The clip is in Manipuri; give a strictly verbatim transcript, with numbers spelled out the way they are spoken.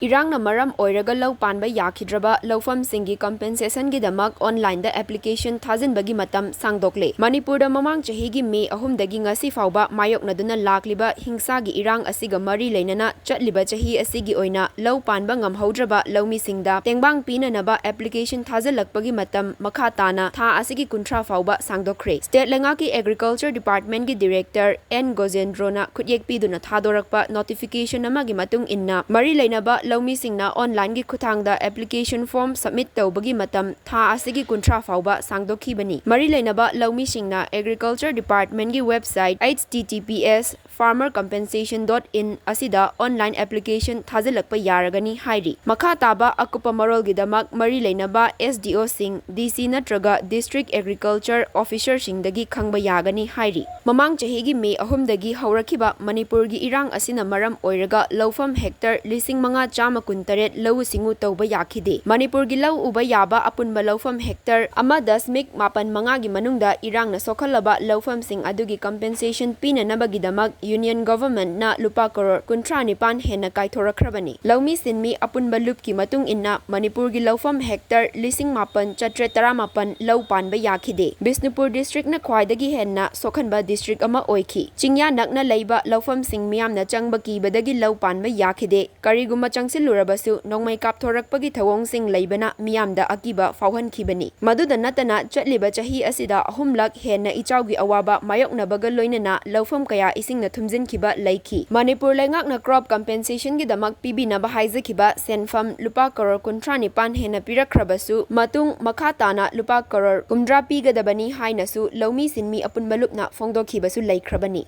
ꯏꯔꯥꯡꯅ ꯃꯔꯝ ꯑꯣꯏꯔꯒ ꯂꯧ ꯄꯥꯟꯕ ꯌꯥꯈꯤꯗ꯭ꯔꯕ ꯂꯧꯐꯝꯁꯤꯡꯒꯤ compensationꯒꯤꯗꯃꯛ onlineꯗ application ꯊꯥꯖꯤꯟꯕꯒꯤ ꯃꯇꯝ ꯁꯥꯡꯗꯣꯛꯂꯦ꯫ ꯃꯅꯤꯄꯨꯔꯗ ꯃꯃꯥꯡ ꯆꯍꯤꯒꯤ ꯃꯦ ꯑꯍꯨꯝꯗꯒꯤ ꯉꯁꯤ ꯐꯥꯎꯕ ꯃꯥꯌꯣꯛꯅꯗꯨꯅ ꯂꯥꯛꯂꯤꯕ ꯍꯤꯡꯁꯥꯒꯤ ꯏꯔꯥꯡ ꯑꯁꯤꯒ ꯃꯔꯤ ꯂꯩꯅꯅ ꯆꯠꯂꯤꯕ ꯆꯍꯤ ꯑꯁꯤꯒꯤ ꯑꯣꯏꯅ ꯂꯧ ꯄꯥꯟꯕ ꯉꯝꯍꯧꯗ꯭ꯔꯕ ꯂꯧꯃꯤꯁꯤꯡꯗ ꯇꯦꯡꯕꯥꯡ ꯄꯤꯅꯅꯕ application ꯊꯥꯖꯤꯜꯂꯛꯄꯒꯤ ꯃꯇꯝ ꯃꯈꯥ ꯇꯥꯅ ꯊꯥ ꯑꯁꯤꯒꯤ ꯀꯨꯟꯊ꯭ꯔꯥ ꯐꯥꯎꯕ ꯁꯥꯡꯗꯣꯛꯈ꯭ꯔꯦ꯫ State ꯂꯩꯉꯥꯛꯀꯤ Agriculture Departmentꯀꯤ Director ꯑꯦꯟ ꯒꯣꯖꯦꯟꯗ꯭ꯔꯣꯅ ꯈꯨꯠꯌꯦꯛ ꯄꯤꯗꯨꯅ ꯊꯥꯗꯣꯔꯛꯄ notification ꯑꯃꯒꯤ ꯃꯇꯨꯡ ꯏꯟꯅ, ꯃꯔꯤ ꯂꯩꯅꯕ ꯂꯧꯃꯤꯁꯤꯡꯅ onlineꯒꯤ ꯈꯨꯠꯊꯥꯡꯗ application form submit ꯇꯧꯕꯒꯤ ꯃꯇꯝ ꯊꯥ ꯑꯁꯤꯒꯤ ꯀꯨꯟꯊ꯭ꯔꯥ ꯐꯥꯎꯕ ꯁꯥꯡꯗꯣꯛꯈꯤꯕꯅꯤ꯫ ꯃꯔꯤ ꯂꯩꯅꯕ ꯂꯧꯃꯤꯁꯤꯡꯅ Agriculture Departmentꯀꯤ website H T T P S farmer compensation dot in ꯑꯁꯤꯗ online application ꯊꯥꯖꯤꯜꯂꯛꯄ ꯌꯥꯔꯒꯅꯤ ꯍꯥꯏꯔꯤ꯫ ꯃꯈꯥ ꯇꯥꯕ ꯑꯀꯨꯞꯄ ꯃꯔꯣꯜꯒꯤꯗꯃꯛ ꯃꯔꯤ ꯂꯩꯅꯕ S D Oꯁꯤꯡ, D C ꯅꯠꯇ꯭ꯔꯒ District Agriculture Officerꯁꯤꯡꯗꯒꯤ ꯈꯪꯕ ꯌꯥꯒꯅꯤ ꯍꯥꯏꯔꯤ꯫ ꯃꯃꯥꯡ ꯆꯍꯤꯒꯤ ꯃꯦ ꯑꯍꯨꯝꯗꯒꯤ ꯍꯧꯔꯛꯈꯤꯕ ꯃꯅꯤꯄꯨꯔꯒꯤ ꯏꯔꯥꯡ ꯑꯁꯤꯅ ꯃꯔꯝ ꯑꯣꯏꯔꯒ ꯂꯧꯐꯝ hectare ꯂꯤꯁꯤꯡ ꯃꯉꯥ ꯆꯥꯝꯃ ꯀꯨꯟꯇꯔꯦꯠ ꯂꯧꯎ ꯁꯤꯡꯎ ꯇꯧꯕ ꯌꯥꯈꯤꯗꯦ꯫ ꯃꯅꯤꯄꯨꯔꯒꯤ ꯂꯧ ꯎꯕ ꯌꯥꯕ ꯑꯄꯨꯟꯕ ꯂꯧꯐꯝ hectare ꯑꯃ ꯗꯁꯃꯤꯛ ꯃꯥꯄꯟ ꯃꯉꯥꯒꯤ ꯃꯅꯨꯡꯗ ꯏꯔꯥꯡꯅ ꯁꯣꯛꯍꯜꯂꯕ ꯂꯧꯐꯝꯁꯤꯡ ꯑꯗꯨꯒꯤ compensation ꯄꯤꯅꯅꯕꯒꯤꯗꯃꯛ Union Governmentꯅ ꯂꯨꯄꯥ ꯀꯔꯣꯔ ꯀꯨꯟꯊ꯭ꯔꯥ ꯅꯤꯄꯥꯟ ꯍꯦꯟꯅ ꯀꯥꯏꯊꯣꯔꯛꯈ꯭ꯔꯕꯅꯤ꯫ ꯂꯧꯃꯤ ꯁꯤꯟꯃꯤ ꯑꯄꯨꯟꯕ ꯂꯨꯞꯀꯤ ꯃꯇꯨꯡ ꯏꯟꯅ ꯃꯅꯤꯄꯨꯔꯒꯤ ꯂꯧꯐꯝ hectare ꯂꯤꯁꯤꯡ ꯃꯥꯄꯟ ꯆꯥꯇ꯭ꯔꯦꯠ ꯇꯔꯥꯃꯥꯄꯟ ꯂꯧ ꯄꯥꯟꯕ ꯌꯥꯈꯤꯗꯦ꯫ ꯕꯤꯁꯅꯨꯄꯨꯔ districtꯅ ꯈ꯭ꯋꯥꯏꯗꯒꯤ ꯍꯦꯟꯅ ꯁꯣꯛꯍꯟꯕ district ꯑꯃ ꯑꯣꯏꯈꯤ꯫ ꯆꯤꯡꯌꯥ ꯅꯛꯅ ꯂꯩꯕ ꯂꯧꯐꯝꯁꯤꯡ ꯃꯤꯌꯥꯝꯅ ꯆꯪꯕ ꯀꯤꯕꯗꯒꯤ ꯂꯧ ꯄꯥꯟꯕ ꯌꯥꯈꯤꯗꯦ꯫ ꯀꯔꯤꯒꯨꯝꯕ ꯆꯪꯁꯤꯜꯂꯨꯔꯕꯁꯨ ꯅꯣꯡꯃꯩ ꯀꯥꯞꯊꯣꯔꯛꯄꯒꯤ ꯊꯧꯑꯣꯡꯁꯤꯡ ꯂꯩꯕꯅ ꯃꯤꯌꯥꯝꯗ ꯑꯀꯤꯕ ꯐꯥꯎꯍꯟꯈꯤꯕꯅꯤ꯫ ꯃꯗꯨꯗ ꯅꯠꯇꯅ ꯆꯠꯂꯤꯕ ꯆꯍꯤ ꯑꯁꯤꯗ ꯑꯍꯨꯝꯂꯛ ꯍꯦꯟꯅ ꯏꯆꯥꯎꯒꯤ ꯑꯋꯥꯕ ꯃꯥꯌꯣꯛꯅꯕꯒ ꯂꯣꯏꯅꯅ ꯂꯧꯐꯝ ꯀꯌꯥ ꯏꯁꯤꯡꯅ ꯊꯨꯝꯖꯤꯟꯈꯤꯕ ꯂꯩꯈꯤ꯫ ꯃꯅꯤꯄꯨꯔ ꯂꯩꯉꯥꯛꯅ crop compensationꯒꯤꯗꯃꯛ ꯄꯤꯕꯤꯅꯕ ꯍꯥꯏꯖꯈꯤꯕ ꯁꯦꯟꯐꯝ ꯂꯨꯄꯥ ꯀꯔꯣꯔ ꯀꯨꯟꯊ꯭ꯔꯥ ꯅꯤꯄꯥꯟ ꯍꯦꯟꯅ ꯄꯤꯔꯛꯈ꯭ꯔꯕꯁꯨ, ꯃꯇꯨꯡ ꯃꯈꯥ ꯇꯥꯅ ꯂꯨꯄꯥ ꯀꯔꯣꯔ ꯍꯨꯝꯗ꯭ꯔꯥ ꯄꯤꯒꯗꯕꯅꯤ ꯍꯥꯏꯅꯁꯨ ꯂꯧꯃꯤ ꯁꯤꯟꯃꯤ ꯑꯄꯨꯟꯕ ꯂꯨꯞꯅ ꯐꯣꯡꯗꯣꯛꯈꯤꯕꯁꯨ ꯂꯩꯈ꯭ꯔꯕꯅꯤ꯫